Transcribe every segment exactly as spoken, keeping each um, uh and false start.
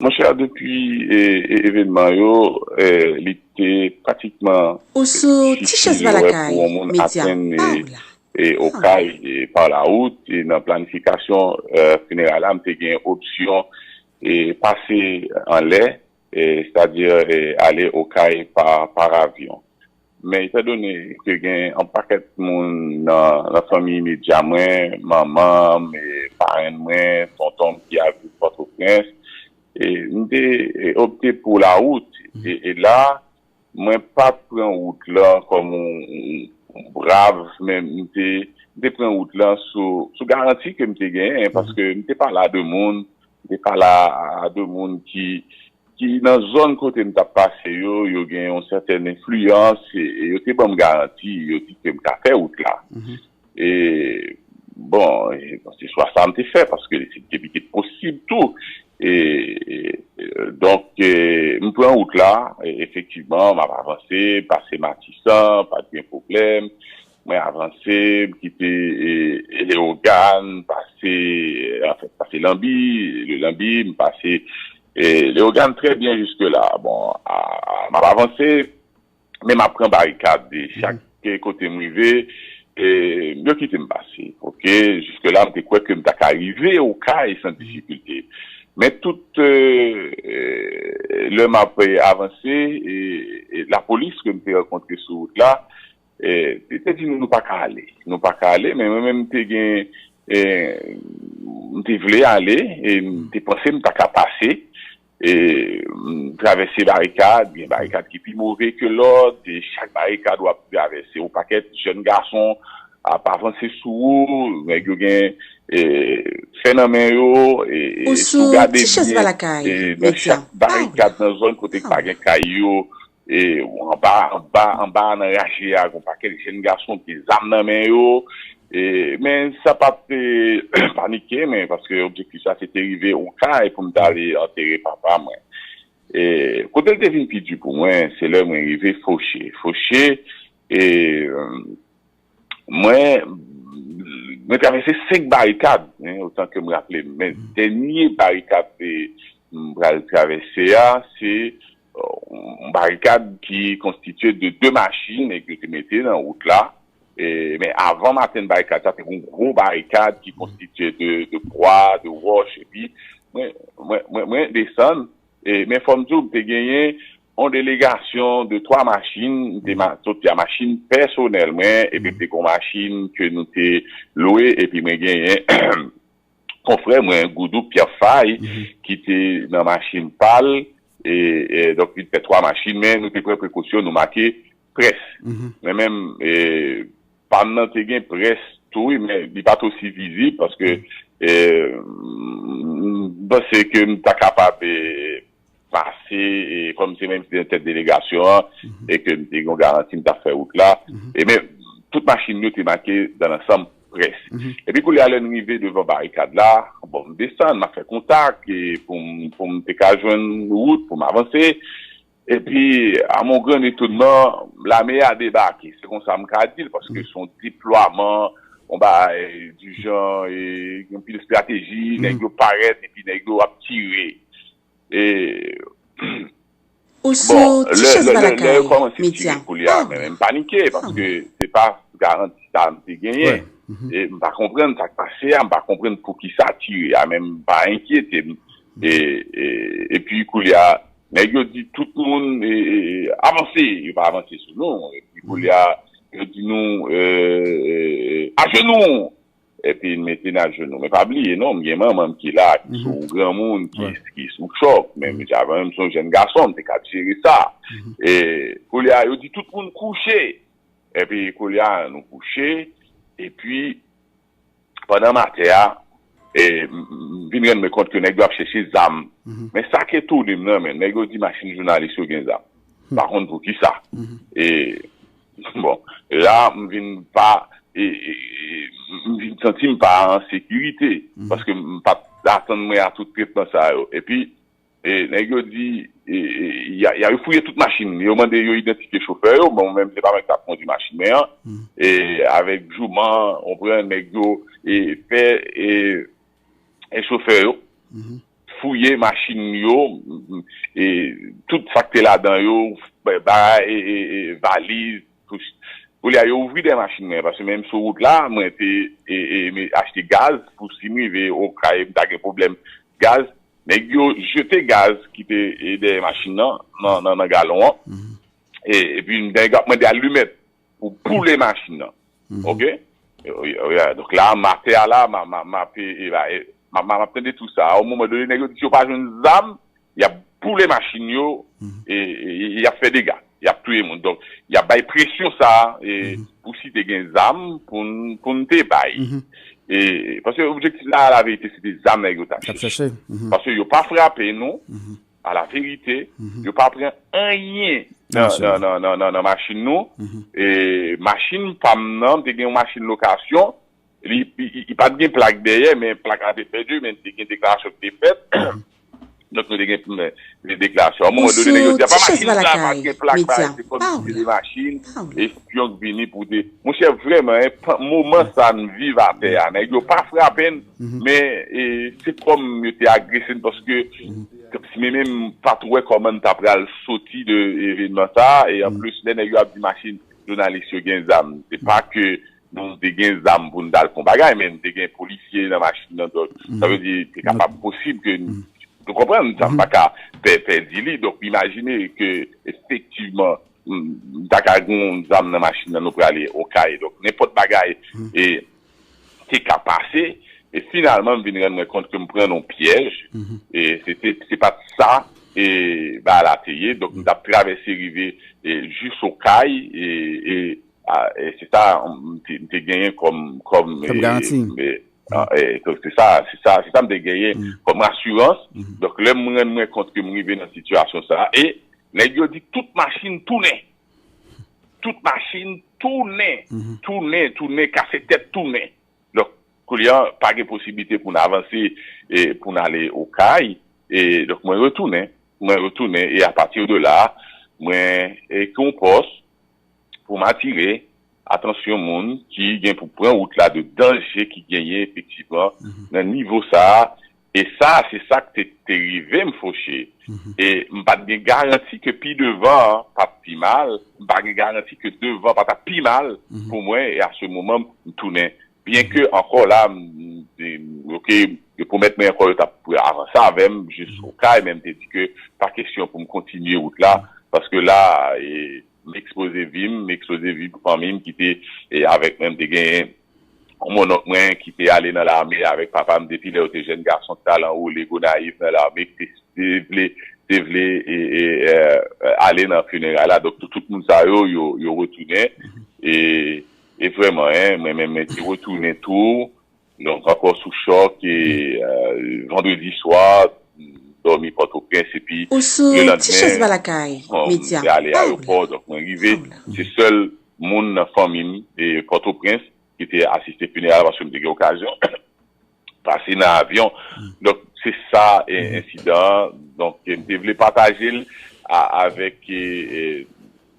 Monchè, depi e, e, evènman yo, e, li te pratikman Ou sou ti chèz difisil, ba lakay, pou yon moun medya atenn pa e, w la. E, Okay e, pa lawout, e, nan planifikasyon e, fineray la, m te gen opsyon e, pase anlè, e, sètadi e, ale Okay pa, pa avyon. Men etandone ke gen yon pakèt moun nan, nan fanmi imedya mwen, manman m, e, parenn mwen, tonton m ki ap viv Pòtoprens, e, m te e, opte pou lawout. E, e la, mwen pa t pran wout lan kòm yon, yon brav, men m te, m te pran wout lan sou, sou garanti ke m te genyen, paske m te pale a de moun, m te pale a de moun ki, ki nan zòn kote m t ap pase yo, yo gen yon sètèn enfliyans, e, e yo te ban m garanti, yo di ke m ka fè wout la. E, bon, e, bon, se chwa sa m te fè, paske se te pitit posib tou. E, e, donk, e, m pran wout la, e, efektivman, m ap avanse, pase Matisan, pa t gen pwoblèm. Mwen avanse, m kite e, e Leyogàn, pase, anfèt, pase Lanbi, le Lanbi, m pase e, Leyogàn trè byen jiske la. Bon, a, a, m ap avanse, men m ap pran barikad. E chak e, kote m rive, e, yo kite m pase. Oke, jiske la, m te kwè ke m ta ka rive Okay san difikilte. Men tout e, e, lè m ap e, avanse, e, e, lapolis ke m te rankontre sou wout la, e, te, te di nou, nou pa ka ale. Nou pa ka ale, men mwen menm m te gen, e, m te vle ale, e m te panse m ta ka pase, e, m travèse barikad, gen barikad ki pi move ke lòt, e chak barikad w ap travèse, yon pakèt jèn gason ap avanse sou ou, nèg yo gen e, fè nan men yo, e, e, Ou si w sou gade ti chèz byen, ba lakay, e, nan medya chak pa w la. Barikad nan zòn kote k pa gen kay yo, e, anba, anba, anba nan raje a, gon pakèt jèn gason ki zam nan men yo. E, men sa pa t e, panike mwen, paske objektif sa se te rive Okay pou m ta ale antere papa mwen. E, kote l te vin pi di pou mwen, se lè mwen rive Foche. Foche, e, mwen, mwen travèse senk barikad, en, otan ke m raple m. Men dènye barikad ke m pral travèse a, se yon barikad ki konstitye de de machin nèg yo te mete nan wout la. E, men avan m atenn barikad sa, te gen yon gwo barikad ki konstitye de, de bwa, de wòch, epi mwen, mwen, mwen, mwen desann, e, men fò m di w, m te genyen yon delegasyon de twa machin, m te ma-, soti a machin pèsonèl mwen, epi m te gen yon machin ke nou te lwe, epi mwen genyen konfrè mwen, Goudou Pierre Faye, ki te nan machin pa l, e, e, donk, li te fè twa machin, men nou te pran prekosyon, nou make près. Mwen menm, e, pa m nan te gen près tou, wi, men li pa t osi vizib, paske, e, m panse ke m ta kapab, e, pase, e, kòm se mwen ki te nan tèt delegasyon an, e ke m te gen yon garanti m t ap fè wout la. E men, tout machin yo te make dans l'ensemble près. Epi kounye a, lè n rive devan barikad la, bon, m desann, m ap fè kontak, e pou m, pou m te ka jwenn wout, pou m avanse. Epi, à mon grand étonnement, lame a debake. Se konsa m ka di l, paske se yon deplwaman, yon bagay di jan, e, gen anpil estrateji, nèg yo parèt, epi nèg yo ap tire. E, Ou bon, sou ti lè, chèz lè, lè, lè yo balakay, kòmanse tire medya. Koulye a, men, men m panike, paske se pa garanti sa m te genyen. E m pa konprann sa k pase a, m pa konprann poukisa tire a, men m pa enkyete m. E, e, epi koulye a, nèg yo di tout moun, e, e, avanse, yo pa avanse sou nou. Epi koulye a, yo di nou, e, e, ajenou! Epi n mete n ajenou. Men pa bliye, non, m gen manman m ki la, ki se yon granmoun, ki, ki sou chòk. Men m te, avan, m se yon jèn gason, m te ka jere sa. E, koulye a, yo di tout moun kouche. Epi, koulye a, nou kouche. Epi, pandan m atè a, e, m, m vin rann mwen kont ke nèg yo ap chèche zam. Men sa k etone m nan, men nèg yo di machin jounalis yo gen zam. M pa konn poukisa. E, bon, la, m vin pa, e, e, e, m vin santi m pa an sekirite, paske m pa t atann mwen a tout tretman sa yo. Epi, e, nèg yo di, e, e, y a, y a, yo fouye tout machin, yo mande yo idantifye chofè yo, bon, mwen menm se pa mwen ki t ap kondwi machin mwen an, e, avèk jouman, w konprann, nèg yo, e, fè, e, e chofè yo. fouye machin yo, e, tout sa k te ladan yo, ba, e, e, e, valiz, tout. Koulye a, yo ouvri dèyè machin mwen, paske menm sou wout la, mwen te e, e, me- achte gaz pou si m rive Okay, m ta gen pwoblèm gaz. Nèg yo jete gaz ki te e, dèyè machin nan, nan, nan, nan galon an. E, epi nèg yo ap mande alimèt pou boule machin nan. Oke? E, e, e, donk la, m atè a la, m a- m a- m ap e, e, ba, e, m a- m a- m ap tande tou sa. A yon moman done, nèg yo di yo pa jwenn zam, y ap boule machin yo, e, e, e y ap fè dega, y ap touye moun. Donk, y ap bay presyon sa a, e, pou si te gen zam pou n- pou n te bay. E, paske objektif la, a la verite, se te zam nèg yo t ap chèche. Paske yo pa frape nou, a la verite, yo pa pran anyen nan, nan, nan, nan, nan, nan machin nou. E, machin pa m nan, m te gen yon machin lokasyon, li, li, li, li pa t gen plak dèyè, men plak la te pèdi, men te gen deklarasyon ki te fèt. Donk, nou te gen, men, men deklarasyon. A yon moman done, nèg yo di, "A pa machin sa, pa t gen plak, pa, se kòm si se de machin, espyon k vini pou te." Monchè, vrèman, en, moman sa n viv atè a, nèg yo pa frape n, men e, se kòm yo te agrese n, paske si men menm pa t wè kòman n ta pral soti de evènman sa a, e anplis, lè nèg yo ap di machin jounalis yo gen zam, se pa ke nou te gen zam pou n t al fè yon bagay, men n te gen polisye nan machin nan, donk, sa vle di, se kapab posib ke n, nou konprann, sa m pa ka pè- pèdi li, donk, imajine ke, efektivman, m ta ka gen yon zam nan machin nan, nou prale Okay, donk, nenpòt bagay, e, te ka pase, e finalman, m vin rann mwen kont ke m pran nan yon pyèj, e se te- se pa t sa, e, bagay la te ye, donk, m t ap travèse rive, e, jis Okay, e, e, a, e se sa m te, m te genyen kòm, kòm, e, e, a, e, se sa, se sa, se sa m te genyen kòm asirans. Donk, lè m rann mwen kont ke m rive nan sitiyasyon sa a, e nèg yo di tout machin tounen. Tout machin tounen, tounen, tounen, kase tèt tounen. Donk, koulye a, pa gen posiblite pou n avanse, e, pou n ale Okay. E, donk, mwen retounen, mwen retounen, e apati de la, mwen ekri yon pòs pou m atire atansyon moun ki gen pou pran wout la de danje ki genyen efektivman nan nivo sa a. E sa, se sa k te, te rive m fòse. E m pa t gen garanti ke pi devan an p ap pi mal, m pa gen garanti ke devan pa t ap pi mal pou mwen, e a se moman m tounen. Byenke ankò la, m, m, m, oke, yo pwomèt mwen ankò yo t ap avanse avè m jis Okay, men m te di ke pa kesyon pou m kontinye wout la, paske la, e, m ekspoze vi m, m ekspoze vi fanmi m ki te, e, avèk mwen, m te genyen yon monnonk mwen ki te ale nan lame avèk papa m depi lè yo te jèn gason, t al anwole Gonayiv nan lame, ki te, te vle, te vle, e, e, e, ale nan fineray la. Donk, tout, tout moun sa yo, yo, yo retounen. E, e vrèman, en, mwen menm, mwen te retounen tou. Donk, ankò sou chòk, e, e, vandredi swa, m dòmi Pòtoprens, epi lelandmen, m te ale ayewopò. Donk, mwen rive, se sèl moun nan fanmi m, e, Pòtoprens, ki te asiste fineray la, paske m te gen okazyon pase nan avyon. Donk, se sa, e, ensidan an. Donk, e, m te vle pataje l a- avèk, e, e,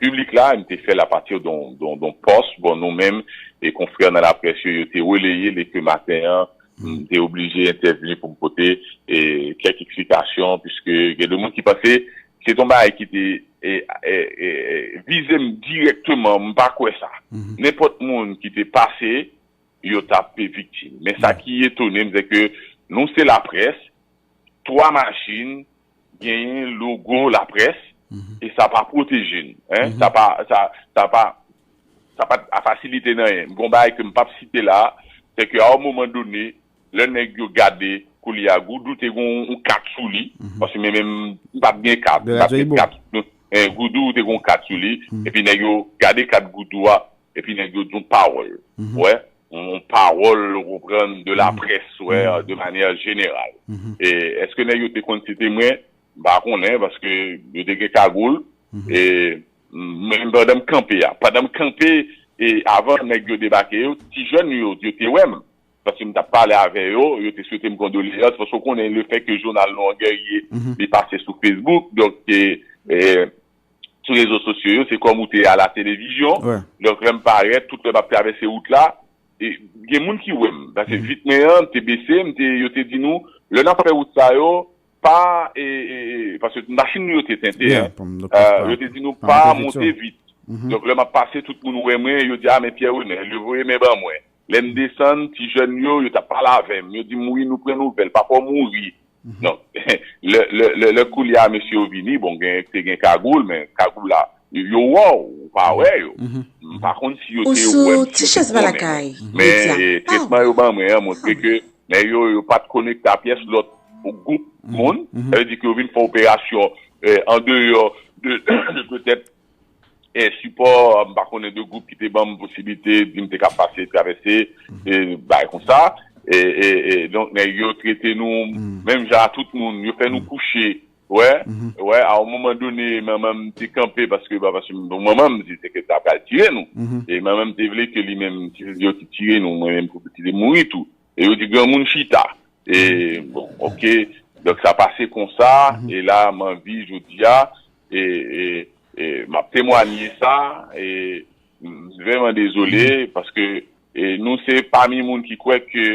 piblik la, m te fè l apati de yon, de yon, de yon pòs. Bon, nou menm, e, konfrè nan laprès yo, yo te releye l, e ke maten an, m te oblije entèvni pou m pote, e, kèk eksplikasyon, piske gen de moun ki panse se t yon bagay ki te, e, e, e, e, vize m dirèkteman, m pa kwè sa. Nenpòt moun ki te pase, yo t ap viktim. Men sa ki etone m, se ke nou se laprès, twa machin genyen logo laprès, e sa pa pwoteje n, en, sa pa, sa, sa pa, sa pa t fasilite n anyen. Gon bagay ke m p ap site la, se ke a yon moman done, lè nèg yo gade, koulye a, Goudou te gon yon kat sou li, paske men menm, m p ap gen kat, m p ap gen kat, en, Goudou te gon kat sou li, epi nèg yo gade kat Goudou a, epi nèg yo di yon pawòl. Wè, yon pawòl, ou konprann, de la presse, wè, de manière générale. E èske nèg yo te konn se te mwen? M pa konnen, paske yo te gen kagoul. E menm pandan m kanpe a, pandan m kanpe, e avan nèg yo debake yo, ti jèn yo, yo te wè m. Paske m t ap pale avè yo, yo te swete m kondoleyans, paske w konnen le fè ke jounal nou an Guerrier, li pase sou Facebook, donk, e, e, sou rezo sosyo yo, se kòm ou te a la televizyon. Donk, lè m parèt, tout lè m ap travèse wout la, e, gen moun ki wè m. Paske vit mwen an, m te bese, m te, yo te di nou, lè n ap fè wout sa yo, pa, e, e, e, paske machin nou yo te tente, hein. Yo te di nou pa monte vit. Donk, lè m ap pase, tout moun wè mwen, yo di, "A, men Pierre Renel, yo voye men ban mwen." Lè m desann, ti jèn yo, yo t ap pale avè m. Yo di m, "Wi, nou pran nouvèl, papa w mouri." Donk, lè, lè, lè, lè koulye a, mesye yo vini, bon, gen, te gen kagoul, men kagoul la, yo, yo wè w, ou pa wè yo. M pa konn si yo te wè m, si yo te konnen mwen. Men, e, tretman yo ban mwen an montre ke nèg yo, yo pa t konekte a pyès lòt gwoup moun. Sa vle di ke yo vin fè operasyon, e, andeyò de, de petèt, e, sipò, m pa konnen, de gwoup ki te ban m posiblite, di m te ka pase, travèse, e, bagay konsa. E, e, e, donk, nèg yo trete nou menm jan a tout moun. Yo fè nou kouche. Wè, wè, a yon moman done, manman m te kanpe paske, ba, paske manman m di se ke ta pral tire nou. E manman m te vle ke li menm, ti, yo te tire nou, mwen menm pou te mouri tou. E yo di granmoun chita. E, bon, oke. Donk, sa pase konsa, e la, m anvi, jodi a, e, e, e, m ap temwanye sa, e, m vrèman dezole, paske, e, nou se pami moun ki kwè ke,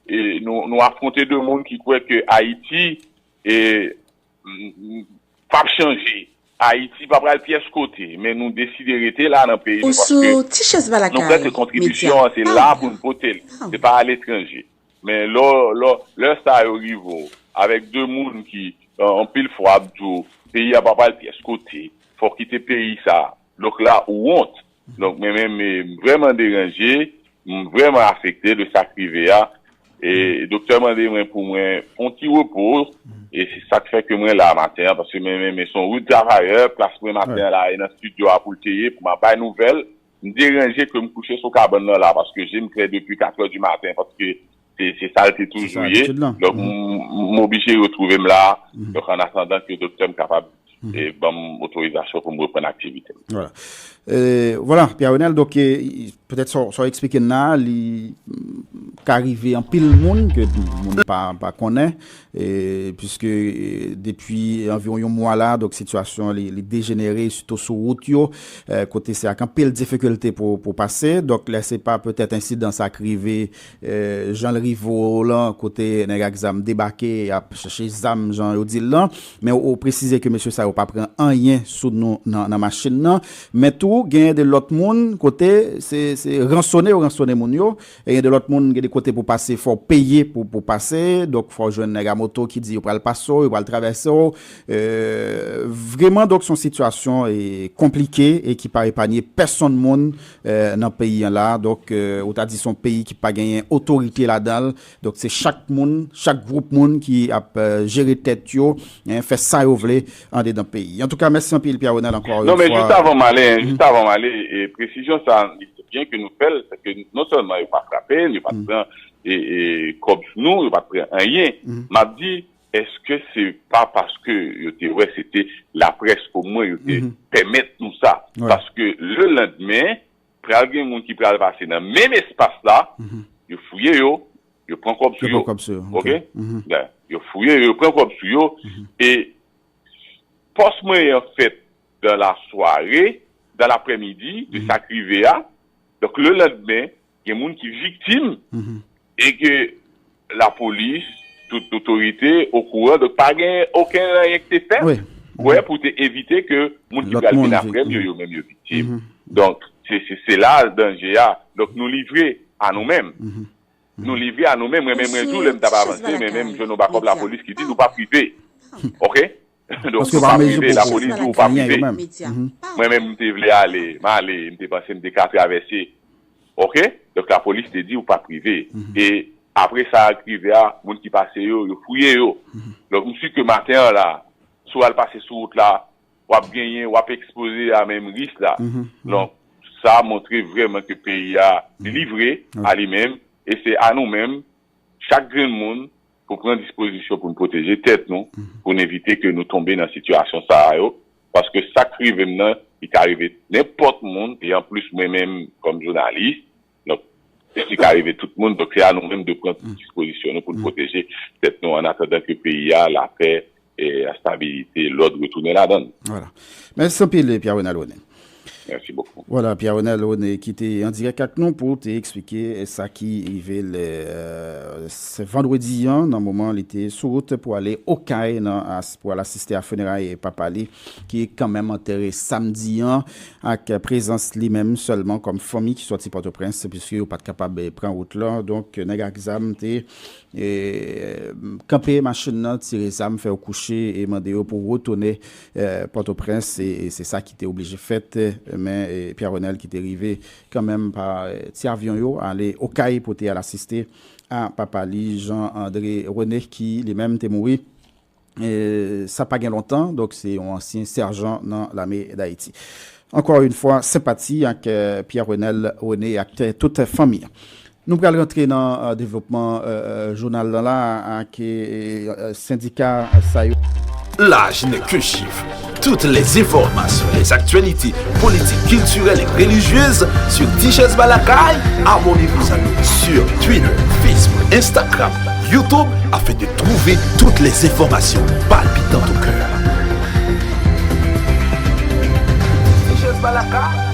e, nou, nou afwonte de moun ki kwè ke Ayiti, e, m, m, p ap chanje. Ayiti pa pral pyès kote, men nou deside rete la nan peyi nou, paske nou kwè ke kontribisyon an, se la pou n pote l, se pa aletranje. Men lò, lò, lè sa yo rive w, avèk de moun ki, e, anpil fwa ap di w, peyi a pa pral pyès kote, fò w kite peyi sa. Donk la, ou wont. Donk, mwen menm, e, m vrèman deranje, m vrèman afekte de sa k rive a. E doktè mande mwen pou mwen fè yon ti repo, e se sa k fè ke mwen la maten an, paske mwen menm, se yon wout travayè, plas mwen maten an la, e nan estidyo a pou l te ye, pou m ap bay nouvèl. M deranje ke m kouche sou kabann nan la, paske je m klè depi katrè di maten, paske se, se sa l te toujou ye. Donk, m, m oblije retwouve m la. Donk, an atandan ke doktè m kapab, e, ban m otorizasyon pou m reprann aktivite m. Vwala. E, vwala, Pierre Renel, donk, e, petèt sa w, sa w eksplike n la, li, mm, ka rive anpil moun ke moun pa, pa konnen, e, piske, e, depi anviwon yon mwa la, donk, sitiyasyon li, li dejenere, sitou sou wout yo, e, kote se ak anpil difikilte pou, pou pase. Donk, lè se pa petèt ensidan sa k rive, e, jan l rive w lan, kote nèg ak zam debake, y ap chache zam, jan yo di l lan. Men ou, ou presize ke mesye sa yo pa pran anyen sou nou nan, nan machin nan. Men tou, genyen de lòt moun, kote se, se ransone yo ransone moun yo. E gen de lòt moun, gen de kote pou pase, fò w peye pou, pou pase. Donk, fò w jwenn nèg a moto ki di yo pral pase w, yo pral travèse w. E, vrèman, donk, se yon sitiyasyon, e, konplike e ki pa epanye pèsonn moun, e, nan peyi an la. Donk, e, ou ta di se yon peyi ki pa genyen otorite ladan l. Donk, se chak moun, chak gwoup moun ki ap, e, jere tèt yo, en, fè sa yo vle andedan peyi. Antouka, mèsi anpil, Pierre Renel, ankò yon fwa. Non, men jis avan m ale, jis avan m ale, e, presizyon sa, li se byen ke nou fè l, se ke non sèlman yo pa frape n, yo pa pran, e, e, kòb sou nou, yo pa pran anyen. M ap di, èske se pa paske yo te wè se te laprès omwen yo te pèmèt nou sa? Paske lelandmen, pral gen moun ki pral pase nan menm espas la, yo fouye yo, yo pran kòb sou yo. Oke? Yo fouye yo, yo pran kòb sou yo. E pòs mwen an fèt dan lasware, dan laprèmidi, de sa k rive a. Donk, lelandmen, gen moun ki viktim e ke lapolis, tout otorite okouran. Donk, pa gen okenn anyen ki te fèt, wè, pou te evite ke moun ki pral vin apre m yo, yo menm yo viktim. Donk, se, se, se la danje a. Donk, nou livre a nou menm. Nou livre a nou menm. Mwen menm, mwen tou, lè m t ap avanse, men menm jwenn yon bakòp lapolis ki di nou pa prive. Oke? Donk, nou pa prive, lapolis di ou pa prive. Mwen menm, m te vle ale, m ale, m te panse m te ka travèse. Oke? Donk, lapolis te di ou pa prive. E apre sa k rive a, moun ki pase yo, yo fouye yo. Donk, m si ke maten an la, si w al pase sou wout la, w ap genyen, w ap ekspoze a menm risk la. Donk, sa montre vrèman ke peyi a, li livre a li menm, e se a nou menm, chak grenn moun, pou pran dispozisyon pou n pwoteje tèt nou, pou n evite ke nou tonbe nan sitiyasyon sa a yo, paske sa k rive m nan, li ka rive nenpòt moun, e anplis mwen menm kòm jounalis, donk, li ka rive tout moun, donk se a nou menm de pran dispozisyon nou pou n pwoteje tèt nou an atandan ke peyi a, lapè, e, estabilite, lòd retounen ladan l. Vwala. Mèsi anpil, Pierre Renel René. Merci beaucoup. Voilà, Pierre Renel René ki te an dirèk ak nou pou te eksplike sa ki rive lè euh, se vandredi an, nan moman li te sou wout pou ale Okay nan as pou al asiste a fineray papa li ki kanmenm antere samdi an ak prezans li menm sèlman kòm fanmi ki sòti Pòtoprens, piske yo pa t kapab eh, pran wout la. Donk, nèg ak zam te e, kanpe machin nan, tire zam, fè yo kouche e mande yo pou retounen eh, Pòtoprens. E, e se sa ki te oblije fèt. Men e, Pierre Renel ki te rive kanmenm pa eh, ti avyon yo, ale Okay pou te al asiste a papa li, Jean André René, ki li menm te mouri e, sa pa gen lontan. Donk, se yon ansyen sèjan nan lame Dayiti. Ankò yon fwa, senpati ak eh, Pierre Renel René ak eh, tout fanmi an. Nou pral rantre nan eh, devlopman eh, jounal lan la ak eh, eh, sendika sa yo. L'âge n'est qu'un chiffre. Toutes les informations, les actualités politiques, culturelles et religieuses sur Tichèze Balakay. Abonnez-vous à nous sur Twitter, Facebook, Instagram, YouTube afin de trouver toutes les informations palpitantes au cœur. Tichèze Balakay.